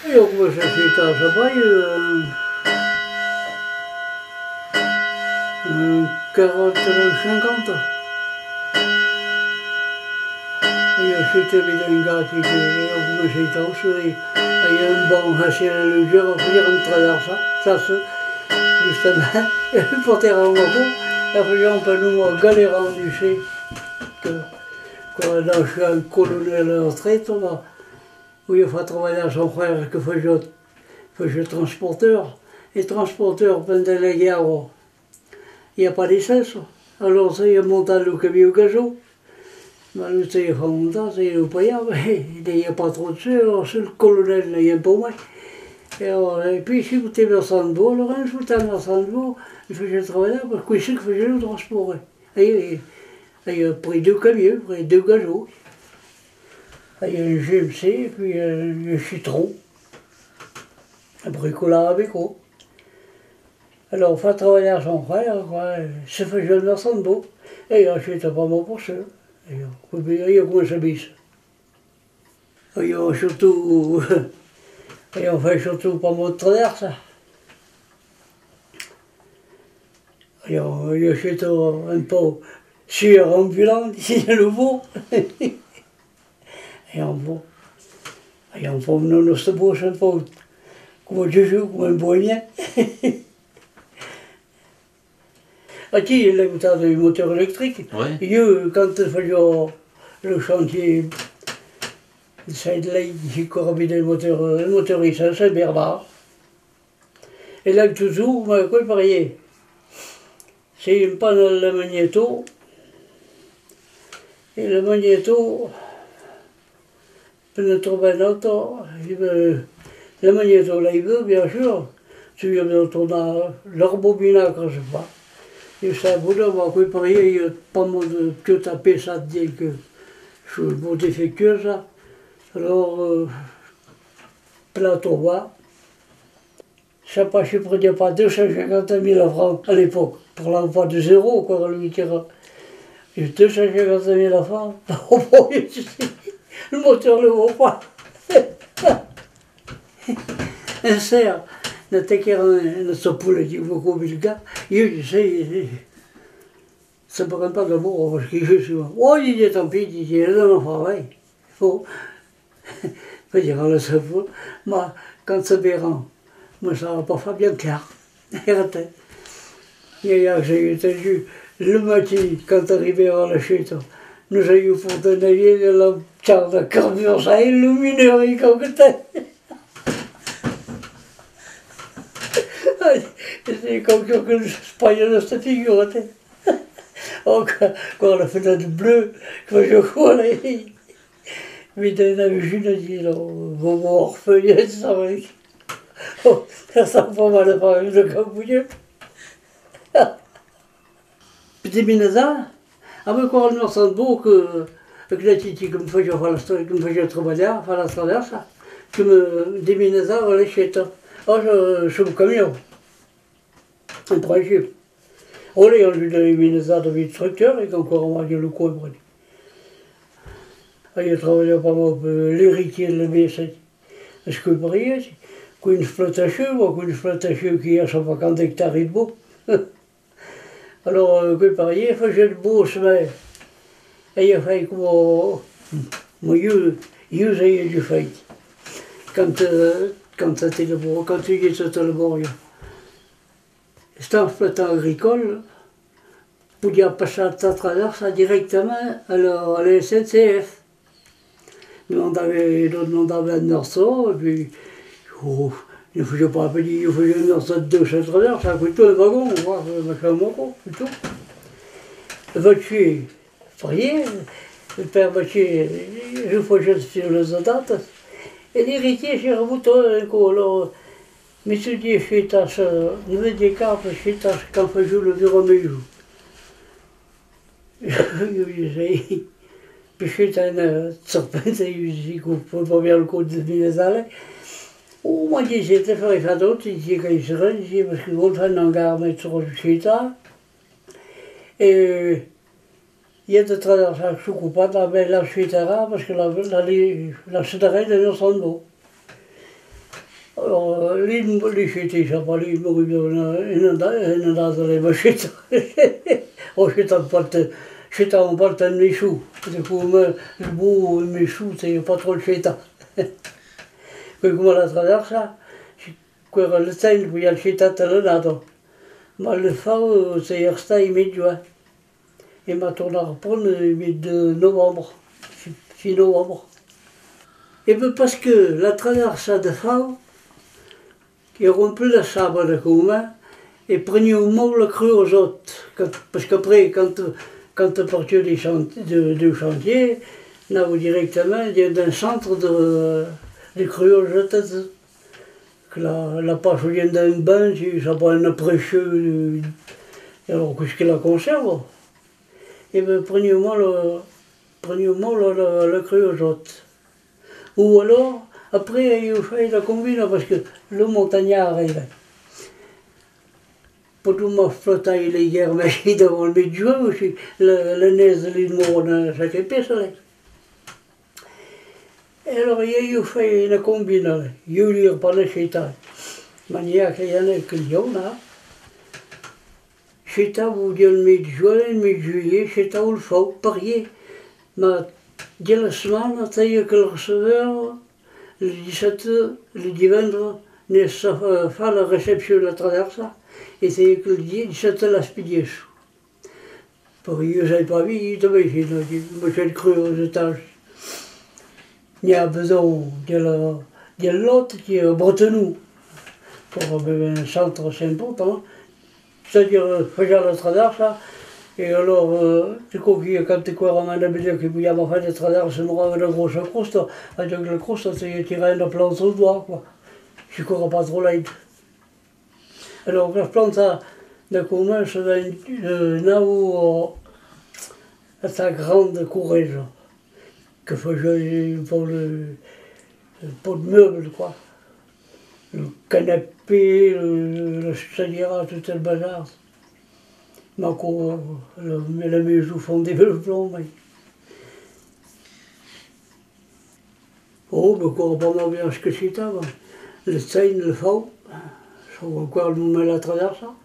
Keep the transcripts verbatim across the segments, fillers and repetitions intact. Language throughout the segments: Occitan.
Ieu comencèri a seitar, sabi, en, en quaranta-nòu cinquanta. Ieu seitai, mi, un gati que ieu comencèri a seitar, ai un bon hasièr leugèra, fasiá un traversar, ça se, justament, e portèri un còp, e fasiá un peu coma Galeran, tu sais, que, que, là, je suis un colonel à la retraite, là. Volia far trabalhar son fraire que fasiá, fasiá transporteur, e transporteur pendent la guèrra, i a pas d'essence, alors se i a montat lo camion gasó, mas lo se i a fach montar, se i lo paiava, e i a pas tròp de sòus, alors se lo colonèl n'aviá un pauc mai. E alors, e puèi si fotèt Marsan-Bòsc, alors en fotent Marsan-Bòsc, i fasiá trabalhar, perque cossí que fasiá lo transpòrt. Ai, ai, ai pres deu camions, pres deu gasòs. Ai un G M C, puèi un, un Citroën. Bricolava avec aquò. Alors, far trabalhar son fraire, quoi, se fasiá un Marsan-Bòsc. E ieu, c'était pas mon pour sûr. E ieu, ieu començavi. Aviá surtot, aviá fait surtot pas mal de traversas. Aviá, aviá fait un pauc sieur ambulant, disiá lo bòsc. E un pauc, e un pauc, nos, nòstre bòsc, un pauc coma Juju, coma un boemien. Aquí, l'ai botat de motor electric. Ouais. Ieu, quand fasiá lo chantier de Saint-Lay, ici, qu'aviá de motor, de motorista, Saint-Bernard. E l'ai totjorn, mas aquò's parièr. Se i empana la magnetò, e la magnetò, per ne trobar un autre, e ben, la magnetò, l'ai veu, bien sûr, tu viens de tornar l'embobinar, quand je pas. E ça, bon, mas aquò's parièr, i a pas mal de pièças a pesar, dins que son defectuosas. Alors, euh, per la trobar, Sai pas se preniá pas deux cent cinquanta mila francs à l'époque. Parlava pas de zèro, quoi, lo que èra. Deux cent cinquanta mila francs. Oh, bon, lo motor ne vau pas. Un ser, n'ataquèra una, una sapola, diu, coma un gars. Ieu, je sais, ça me rend pas d'abord, parce que je suis, oh, il dit, tant pis, dit, je donne pas, ouais. Bon. Vesiá la sapola, mas quand se veràn, mas ça va pas far bien clar. Èra tè. E ja, j'ai entendu, le matin, quand arribèrem a la chuta, nos avián portat una vièlha lamparina carbur, ça illuminèri qualque temps. Ai, e qualqu'un que nos espaiava nòstra figura, tè. Oh, quand, quand la fenêtre bleue, que fasiá còl, eh. Mès te n'avètz una, ditz, lo, vos, vos orfelhètz, sabe. Oh, ça, ça fa mal a far una capulha. Per demenajar, avèm quora un Marsan-Bòsc que, que la Titi que me fasiá far la tra-, que me fasiá trabalhar, far la travèrsa, que me demenajava la cheta. Oh, je, sul camion. En principe. Olé, on lui dona un menatge de tracteur e qu'encara mai lo còbre. Ai trabalhat pas mal per l'Héritier de la B S, es que parièr, qu'una explotacion, o qu'una explotacion que i a sap pas quant d'ectaris de bòsc. Alors, euh, que parièr, fasiá de bòsc, mas ai fait coma, mas ieu, ieu ai du fait. Quand, euh, quand te labor-, quand tu es a la bòria, Estant exploitant agricòla, podiá passar ta travèrsa dirèctament a la, a la S N C F. Demandava, demandava un morceau, e puèi, oh, ne fasiá pas, puèi, ne fasiá un morceau de dos cents travèrsas, aquò, tot un vagon, quoi, machin, moco, e tot. E vaig, Parièr, per vaquí, je fasiá sus las datas, e l'Héritier se rebota un còp, alors, me tu dis, chetas, ne me dis cap, chetas, quand fasiá le bureau maison. Ieu disèi, picheta una serpenta, ieu disi, que pòt pas aver lo còp de me les aller. O, m'a dit, te faré far tot, disi, quand i serà, disi, parce que vòl far un hangar, mettre sur le cheta. E, I a de travèrsas que son copadas, ben, las suitarà, parce que la, la, la, las suitarà de nos sandau. Alòrs, li, li cheitai, sapas, li moriá una, una, una dada, li va cheitar. O cheitavan pas, cheitavan pas tant de messons, de coma lo bon messon, se pas tròp cheitat. Que coma la travèrsa, qu'èra le temps, podiá cheitar tota l'annada. Mas le fau, se estai mièg junh. E m'a tornat prendre mièg de novembre, fin novembre. E ben, parce que la travèrsa de fau, qu'èra un peu de sable de coma, e preniá mau la cruasòt, quand, parce qu'après, quand, quand partiá de chan-, de, de chantier, anava dirèctament dins un centre de, de cruasòt, que la, la passa dins un banc, si, sapas, una pression, e alòrs qu'es que la consèrva. E ben, preniá mau la, preniá mau la, la, la cruasòt. O alòrs, après, ai fach la combina, parce que lo montanhard, e ben, pòt pas flotar l'ivèrn, mai davant mièg junh, o si la, la nèis de l'ivèrn, una sacrée pèça, lai. E alòrs, ieu, ieu fai una combina, ieu li pas ne cheitar. Manièra que i a que li a una. Cheitava dins mièg junh, mièg julhet, cheitava lo fau, parier. Mas dins la setmana, tenia que le receber le dissabte, le divendres, ne sa fa, fa la recepcion de la travèrsa, e tenia que le di-, dissabte l'espedièsse. Parier, sai pas, mi tanben, si, non, que me sèt cruas de tals. N'i a besonh de la, de l'òt, que Bretenon, qu'èra un centre assez important, c'est-à-dire, fasiá la travèrsa, e alòrs, eh, de còps que, quand qu'èra en avenir que podiam far de travèrsa, demorava una gròssa crosta, avec la crosta, se tirava una plancha au doigt, quoi. Si qu'èra pas tròp laid. Alòrs, las planchas de comença de, de nau a sa granda corresa, que fasiá un pauc de, un pauc de meuble, quoi. Lo canapè, lo, la sadièra, tot el bazar. Mas aquò, la, la maison fondèva lo plan, mai. Oh, me còrdi pas mai ben ce que cheitava. Le chèn, le fau, son encara lo moment la travèrsa,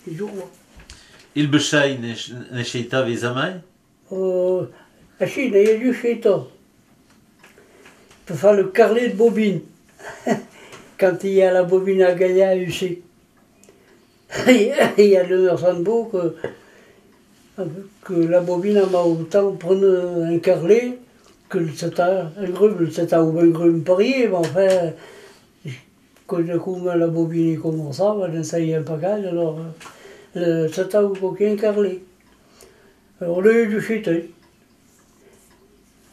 toujours. Il bessai ne, ne cheitavas jamai? Oh, aicí, n'ai dut cheitar. Per far le carlet de bobina. Quand i a la bobina a galhar, ici. I a le merchan de bòsc que, que la bobina m'a autant prene un carlet que le chetar, un grum, le chetar o un grum parier, mais enfin, quand, quand la bobina començava, ne saiá pas gaire, alors, le chetar o quauqu'un carlet. Alors, le, je chutais.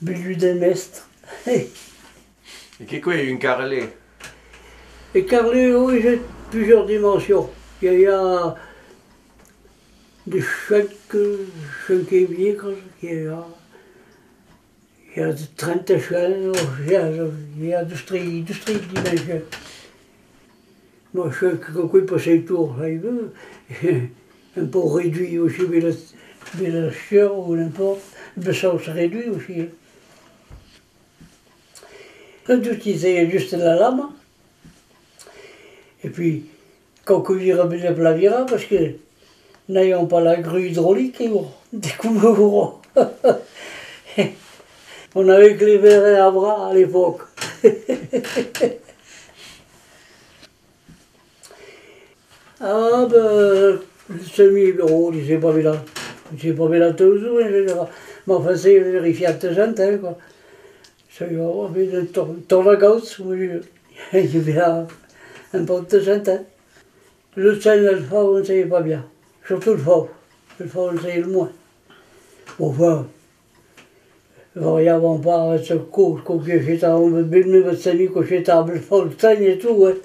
Bilhut de mèstre. E que qu'es un carlet? E carlet, oi, i a plusieurs dimensions. I a, i a de cinc, cinc e mièg, i a, i a de trenta-cinc, i a, i a dos, tres, dos, tres dimensions. Mas que, que, que passei tot, sai, un pauc reduit aussi, bella, bella sèr, o n'importe, bessau reduit aussi, hein. L'utiliser juste la lama, e puèi, quauque vira, bella plan vira, parce que n'aviam pas la grue hydraulique, e bon, de coma aura. On avait que les verins à bras à l'époque. Ah, ben, le semis, oh, je sais pas, mais là, je sais pas, mais là, toujours, en général. Mais enfin, c'est vérifié de temps en temps, quoi. Ça, il y a, on fait un tour, tour de gauche, oui. Il y a un peu de temps en temps. Le chèn, le fau, on sait pas bien. Surtout le fau. Le fau, on sait le moins. Enfin, variavan pas, eh, çò, çò que cheitavan, ben, ben, ben, çò que cheitavan, le fau, le chèn e tot, eh.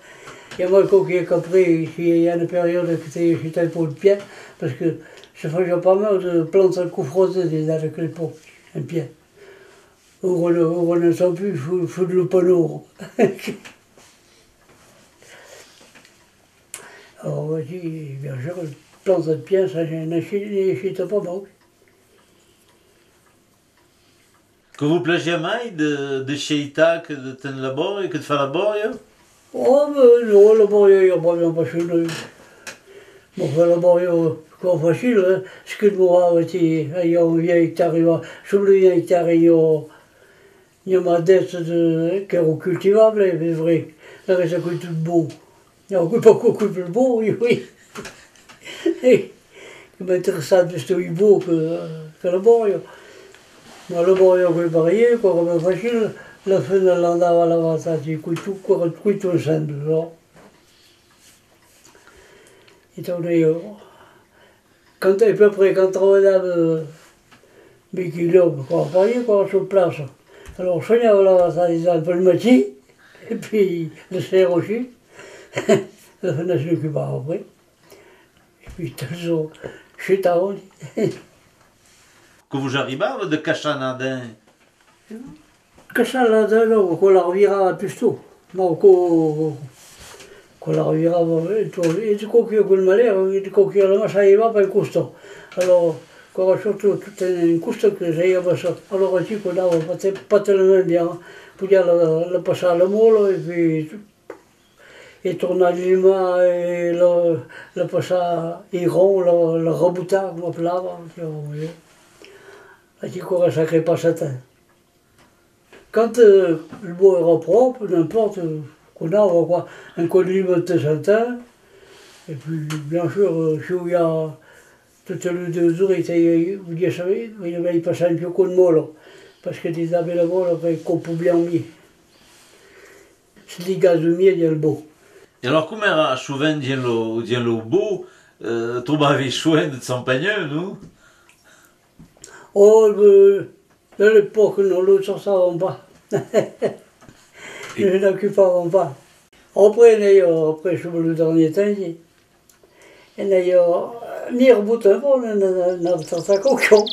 E mai, quauque, qu'après, ici, i a una periòda que se cheitai pauc de piè, parce que se fasiá pas mal de planchas cofrosas dins aquela epòca, en piè. Aura, aura ne sap pus, fot, fot lo panor. Alors, vas-y, bien sûr, planchas de piè, ça, ne, ne, ne cheita pas mau. Que vos plagiá mai de, de cheitar que de ten la bòria, que de far la bòria? Oh, ben non, la bòria, i a pas bien pas un... Bon, enfin, la bòria, qu'èra facil, hein. Ce que demorava, ti, i a un vièlh qui arriba, sobre un vièlh qui arriba, n'i a mas dètz de, qu'èra cultivable, es vrai. La rèsta qu'es tot bòsc. N'i a pas quicòm que pòt bon, oui, oui. Que m'interessava pus tot bòsc que, que la bòria. Mas la bòria, qu'es parièr, qu'èra ben facil, la femna l'andava a la batalha, qu'i tot, qu'i tot ensemble, non? E tornava, quand, e puèi après, quand trabalhava, ben, que l'òme, quoi, parièr, quoi, sur plaça. Alors, sonhava la batalha pel matin, e puèi le ser aussi, la femna se n'ocupava après. E puèi, tot çò, chutava. Que vos arribava de caçar nadins? Caçar nadins, non, aquò la revirava pus tot. Mas aquò, aquò la revirava, e tot, e de còps que, aquel malèr, e de còps que la massa i va pas en costat. Alors, qu'èra surtot tot en, en costat que s'aviá passat. Alors, aquí, qu'anava pas te-, pas talament bien, hein. Podiá la, la passar a la mòla, e puèi, e tornar limar, e la, la passar en rond, la, la rebotar, coma apelavan, que, aquí, qu'èra sacré passatemps. Quand, eh, lo bòsc èra pròp, n'importe, qu'anava, quoi, un còp de limar de temps en temps, e puèi, bien sûr, eh, se i a tot lo dos jorns, eh, voliá saber, i aviá passat un piocon de mòla, parce que dins la mòla, ben, còpa bien mièlhs. Se ligava mièlhs dins lo bòsc. E alors, coma èra sovent dins lo, dins lo bòsc, eh, trobavi soent de champanhèus, non? Oh, eh, a l'epòca, non, lo cherchavan pas. Ne se n'ocupavan pas. Après, n'ai, après, sus lo darnièr temps, n'ai, eh, n'i èra botan, bon, n'ai, n'ai, n'ai tractat quauqu'un.